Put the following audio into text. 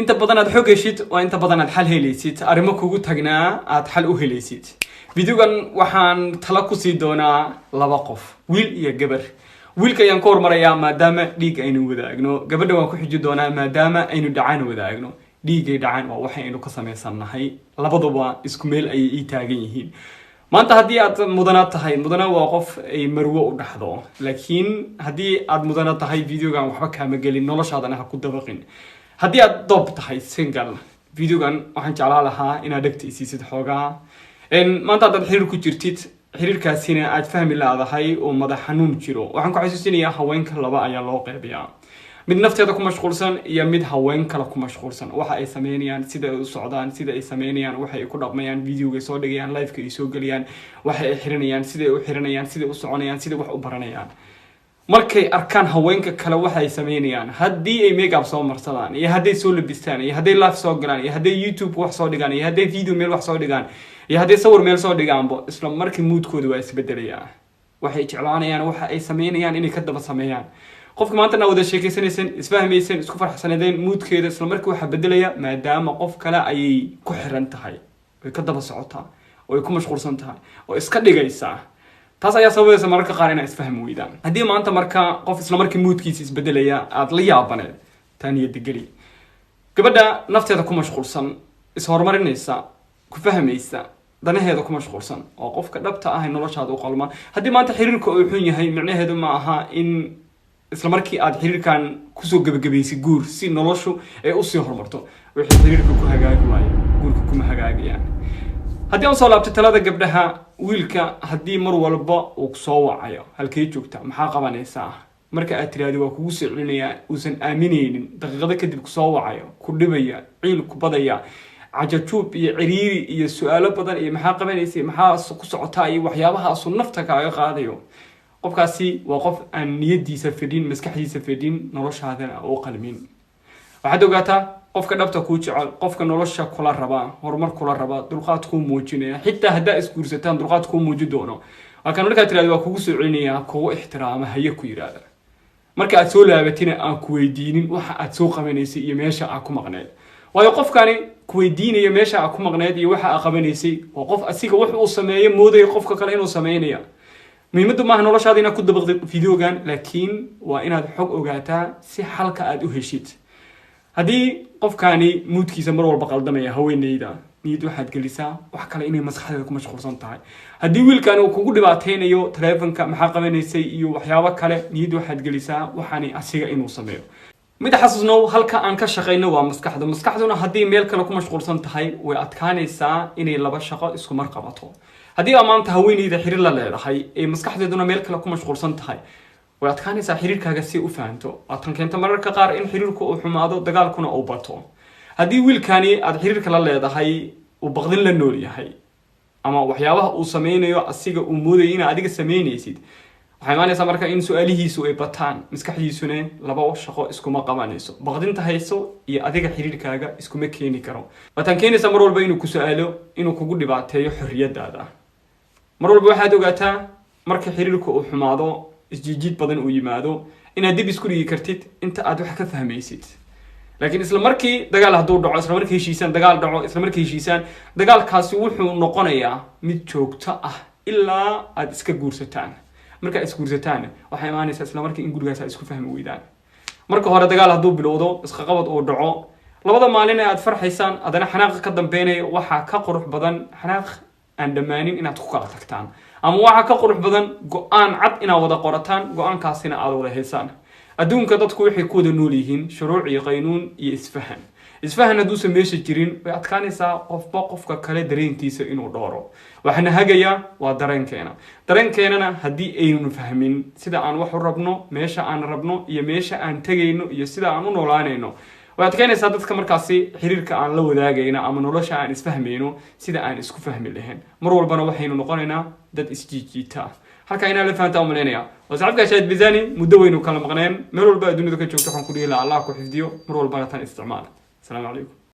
Inta badan aad xog heshid waa inta badan aad xal helaysid, arrimo kugu tagnaa aad xal u helaysid. Videogan waxaan talo kusii doonaa laba qof, wiil iyo gabar. Wiilka ayaan ku hormarayaa maadaama dhiig aynu wadaagno. Gabadha waan ku xiji doonaa maadaama aynu dhacaan wadaagno. Dhiigay dhacaan waa waxa aynu ka samaysannahay, labaduba isku meel ayay ii taagan yihiin. Maanta haddii aad mudana tahay, mudana waa qof ay marwo u dhaxdo, laakiin haddii aad mudana tahay, videogan waxba kaama gelin, noloshaadana ha ku dabaqin. Haddii aad doob tahay, single, videogan waxaan jeclaa lahaa inaad dhegta isiisid xoogaa. Maanta haddaad xiriir ku jirtid, xiriirkaasina aad fahmi laadahay oo madax xanuun jiro, waxaan ku xasuusinayaa haweenka laba ayaa loo qeybiyaa: mid nafteeda ku mashquulsan iyo mid haween kale ku mashquulsan. Waxa ay sameynayaan, sida ay u socdaan, sida ay sameynayaan, waxa ay ku dhaqmayaan, videoga soo dhigayaan, liveka ay soo gelayaan, waxa ay xiranayaan, sida ay u xiranayaan, sida u soconayaan, sida wax u baranayaan. Markay arkaan haweenka kale waxa ay sameynayaan, haddii ay makeup soo marsadaan iyo hadday soo labistaan iyo hadday live soo galaan iyo hadday YouTube wax soo dhigaan iyo hadday video meel wax soo dhigaan iyo hadday sawir meel soo dhigaanbo, isla markii moodkooda waa isbedelayaa. Waxay jeclaanayaan waxa ay sameynayaan inay ka daba sameeyaan. Qofka maantana wada sheekeysanayseen, isfahmayseen, isku farxsanadeen, moodkeeda isla markii waxaa bedelaya maadaama qof kale ayay ku xiran tahay, way ka daba socotaa oo ay ku mashquulsan tahay oo iska dhigaysaa. Taas ayaa sababaysa mararka qaar inaa isfahmi weydaan. Haddii maanta marka qof isla markii moodkiisa isbedelaya aada la yaabaneed, taa niyadda geli. Gabadha nafteeda ku mashquulsan, is-horumarinaysa, ku fahmaysa, danaheeda ku mashquulsan, oo qofka dhabta ah ee noloshaada u qalma. Haddii maanta xiriirka uu xun yahay, micnaheedu ma aha in isla markii aad xiriirkan kusoo gebagabaysid guur si noloshu ay usii horumarto. Wixii xiriirka ku hagaagi waayo guurka kuma hagaagayaan. Haddii aan soo laabtay talada gabdhaha, wiilka haddii mar walba uu soo wacayo, "Halkee joogta? Maxaa qabanaysaa?" marka aad tiraahdi "Waa kugu soo celinayaa," uusan aaminaynin, daqiiqado kadib kusoo wacayo, ku dhibaya, ciil ku badaya, cajajuub iyo ciriiri iyo su-aalo badan iyo "Maxaa qabanaysay? Maxaa ku socotaa?" iyo waxyaabahaasu nafta kaaga qaadayo, qofkaasi waa qof aan niyadiisa fadhin, maskaxdiisa fadhin, noloshaadana u qalmin. Waxaad ogaataa qofka dhabta kuu jecel, qofka nolosha kula raba, horumar kula raba, dulqaad kuu muujinaya, xitaa haddaa isguursataan dulqaad kuu muujin doono, waa kan markaad tirahdo "Waa kugu soo celinayaa" kugu ixtiraama, "Haye" ku yidhaahda, marka aad soo laabatina aan ku weydiinin waxa aad soo qabanaysay iyo meesha aad ku maqneed. Waayo, qofkani ku weydiinaya meesha aad ku maqneed iyo waxa aad qabanaysay waa qof asiga wax uu sameeyo moodaya qofka kale inuu sameynaya. Muhiimaddu maaha noloshaada inaad ku dabaqdid videogan, laakiin waa inaad xog ogaataa si xalka aad u heshid. Haddii qofkani moodkiisa mar walba qaldamaya, haweeneyda niyad waxaad gelisaa wax kale inay maskaxdeeda ku mashquulsan tahay. Haddii wiilkani uu kugu dhibaateynayo taleefonka, "Maxaa qabanaysay?" iyo waxyaabo kale, niyad waxaad gelisaa waxaani asiga inuu sameeyo. Mid xasuusnow, halka aan ka shaqayno waa maskaxda. Maskaxduna haddii meel kale ku mashquulsan tahay, way adkaanaysaa inay laba shaqo isku mar qabato. Haddii aa maanta haweeneyda xiriir la leedahay ee maskaxdeeduna meel kale ku mashquulsan tahay, way adkaanaysaa xiriirkaaga si u fahanto. Waatan keenta mararka qaar in xiriirku uu xumaado, dagaalkuna uu bato. Haddii wiilkani aad xiriirka la leedahay uu baqdin la nool yahay ama waxyaabaha uu sameynayo asiga uu moodayo inaad adiga sameynaysid, waxay imaanaysaa marka in su-aalihiisu ay bataan, maskaxdiisuna laba shaqo iskuma qabanayso. Baqdinta hayso iyo adiga xiriirkaaga iskuma keeni karo. Waataan keenaysaa mar walba inuu ku su-aalo, inuu kugu dhibaateeyo xorriyadaada. Mar walba waxaad ogaataa marka xiriirka uu xumaado, isjiijiid badan uu yimaado, inaad dib isku dhigi kartid inta aad wax ka fahmaysid. Laakiin isla markii dagaal hadduu dhaco, isla markii heshiisaan, dagaal dhaco, isla markii heshiisaan, dagaalkaasi wuxuu noqonayaa mid joogto ah ilaa aad iska guursataan. Markaa isguursataan, waxay imaanaysaa isla markii in gurigaas aad isku fahmi weydaan. Marka hore dagaal hadduu bilowdo, isqaqabad uu dhaco, labada maalin ee aad farxaysaan haddana xanaaqa ka dambeynayo, waxaa ka qurux badan xanaaq aan dhammaanin inaad ku kala tagtaan, ama waxaa ka qurux badan go-aan cad inaad wada qorataan, go-aankaasina aad wada haysaan. Adduunka dadku waxay ku wada nool yihiin shuruuc iyo qaynuun iyo isfahan. Isfahan hadduusan meesha jirin, way adkaanaysaa qofba qofka kale dareenkiisa inuu dhooro. Waxaana hagaya waa dareenkeena. Dareenkeenana haddii aynun fahmin sida aan wax u rabno, meesha aan rabno iyo meesha aan tegayno iyo sida aan u noolaanayno, way adkaynaysaa dadka markaasi xiriirka aan la wadaagayno ama nolosha aan isfahmayno sida aan isku fahmi lahayn. Mar walbana waxaynu noqonaynaa dad isjiijiita. Halkaa inaa la fahantaa umalaynaya. Waa saxibka Shaahid Bizani. Muddo weynu kala maqneen. Meel walba adduunyada ka joogto waxaan ku dhihi lahaa, Allah ku xifdiyo, mar walbana tan isticmaal. Asalaamu calaykum.